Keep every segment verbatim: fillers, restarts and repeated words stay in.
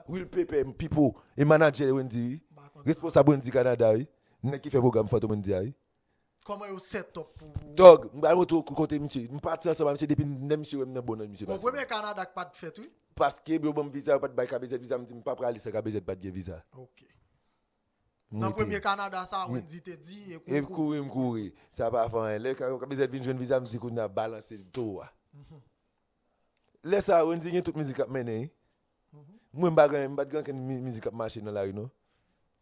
Will Pepper, Pipo, e manadjè Wendy, wi. Responsab Wendy Canada, wi. Nèg ki fè pwogram Fantom Wendy a, wi. Kòman yo set up pou. Dog, m pral montre w kote misye. M pati ansanm ak misye depi lè misye wè m nan bon nan misye. Bon, premye Canada k pa t fèt, wi. Paske yo ban m viza, yo pa t bay K B Z viza, m di m pa prale san K B Z pa t gen viza. Ok. Nan premye Canada sa, Wendy te di, e kouri. E kouri, m kouri. Sa pa fè anyen. Lè K B Z vin jwenn viza, m di kounye a balanse towo a. Lè sa a, Wendy gen tout mizik k ap mennen, wi. Mwen, m pa gen, m pa t gen ankenn mizik k ap mache nan lari, non.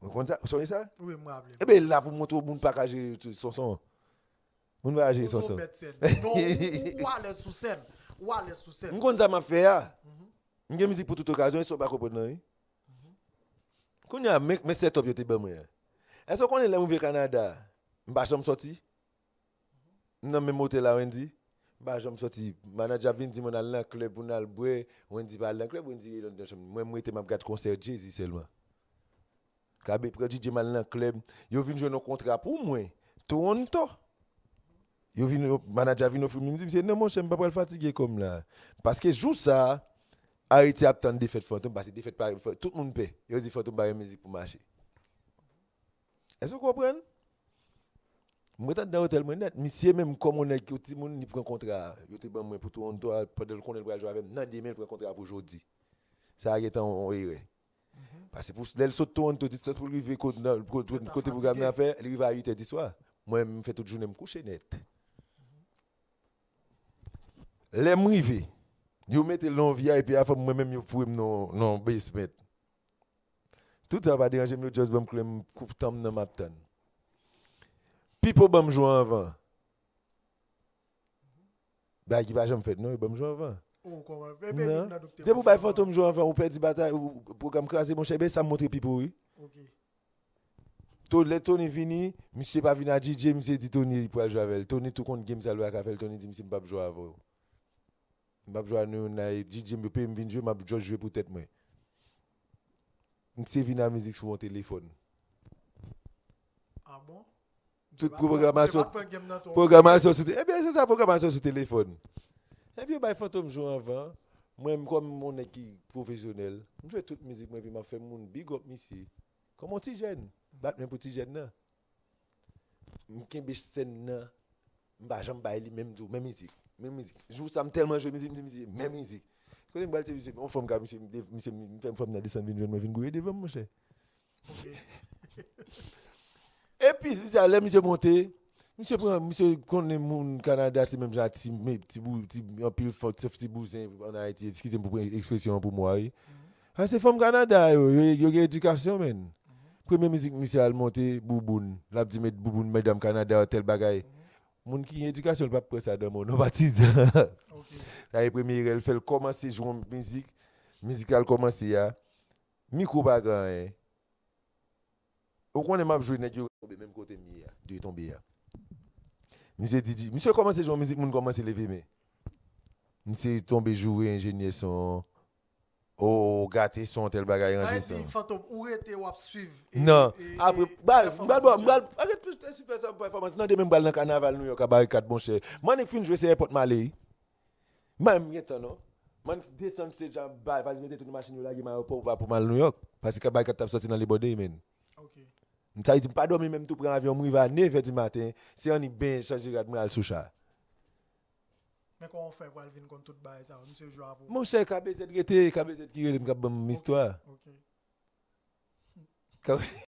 Ou konn sa? Ou sonje sa? Wi, m raple. Ebyen, la pou montre w moun pa ka jere Sonson. Moun pa ka jere Sonson. Sonson bèt sèn. Non, ou alèz sou sèn. Ou alèz sou sèn. M konn sa m ap fè a. M gen mizik pou tout okazyon, e sa w pa konprann nan, wi. Kounye a, men, men set up yo te ban mwen an. Èske w konnen lè m rive Kanada, m pa janm sòti? M nan menm otèl a Wendy. M pa janm sòti. Manadjè ap vin di m, ann al nan klèb pou n al bwè. Wendy pa al nan klèb, Wendy rele m nan chanm. Mwen, m rete, m ap gad konsè Jay-Z sèlman. Kabe pran D J, m al nan klèb. Yo vin jwenn yon kontra pou mwen. Toronto. Yo vin, manadjè a vin ofri m, m di misye, non, monchè, m pa pral fatige kò m la. Paske jou sa a, Ayiti ap tann defèt Fantom, paske defèt pa, tout moun pè. Yo di Fantom pa gen mizik pou mache. Èske w konprann? Mwen t anndan otèl mwen nèt. Misye menm kòm yon nèg ki yon timoun, li pran kontra a. Yo te ban mwen pou Toronto a, pandan l konnen l pral jwe avè m. Nan demen, l pran kontra a pou jodi. Sa a gentan yon erè. Paske pou lè l sot Toronto, distans pou l rive kote pwogram nan fè, li rive a uit è di swa. Mwen, m fè tout jounen m kouche nèt. Lè m rive, yo mete l nan yon V I P avè m, mwen menm yo foure m nan yon basement. Tout sa pa deranje m, yo just ban m kle m, tan m nan m ap tann. Pipo ban m jou anvan. Bagay ki pa janm fèt non, yo ban m jou anvan. Depi w bay Fantom jou anvan, ou pèdi batay, ou pwogram kraze, monchè, ebyen sa m montre Pipo wi. To, lè Tony vini, misye pa vin a D J, misye di Tony li pral jwe avè l. Tony tou konn game sa l pa ka fè l, Tony di misye m p ap jwe avè w. M p ap jwe a nou nan D J m yo peye m vin jwe, m ap just jwe pou tèt mwen. Misye vin a mizik sou yon telefòn. Ah bon? Tout pwogramasyon. Pwogramasyon sou. Ebyen, se sa, pwogramasyon sou telefòn. Epi yo bay Fantom jou anvan. Mwen, kòm yon nèg ki pwofesyonèl, m jwe tout mizik mwen, epi m ap fè moun big up misye. Kòm yon ti jèn. Bat men pou ti jèn nan. M kenbe sèn nan. M pa janm bay li menm tou, menm mizik. Menm mizik. Jou sa, m tèlman jwe mizik, m di misye, menm mizik. Kote m pral tire misye, yon fanm ka, misye, misye, m fè fanm nan desann vin jwenn mwen, vin gouye devan m, monchè. Epi, misye, lè misye monte, misye pran, misye konnen moun Kanada, se menm jan ak ti, ti, ti, anpil ti, ti bouzen ann Ayiti, eskize m pou ekspresyon an pou mwa, wi. A se fanm Kanada yo, yo, yo gen edikasyon, menn. Premye mizik misye al monte, Bouboun. L ap di met Bouboun, medam Kanada, tèl bagay. Moun ki gen edikasyon, l p ap pran sa nan men w, non, patizan. Sa e premye erè l fè, l kòmanse jwe yon mizik, mizik la l kòmanse a, mikwo pa gen anyen. Ou konnen m ap jwe, nèg yo tonbe menm kote m ye a, dwe tonbe a. Misye di, di, misye kòmanse jwe yon mizik, moun kòmanse leve men. Misye tonbe joure enjenyè son an. O, gate son, tèl bagay, ranje son. Sa vle di, Fantom, ou rete w ap swiv. Non, apre, baz, m pral, m pral, arèt pèfòmans nan demen, m pral nan kanaval Nouyòk a Barikad, monchè. M annik fin jwe, se èpòt m ale, wi. M pa menm gen tan non. M annik desann stage a, bay valiz, mete tout nan machin, yo lage m ayewopò pou m al Nouyòk. Paske Barikad t ap sòti nan Labor Day, menn. M sa vle di, m pa dòmi menm tou, pran avyon, m rive a nevè di maten, se annik benyen, chanje rad, mwen al sou cha. Men kòman w fè pral vin konn tout bagay sa yo? Misye jwe avè w? Monchè, K B Z rete, K B Z ki rele m k ap ban m istwa.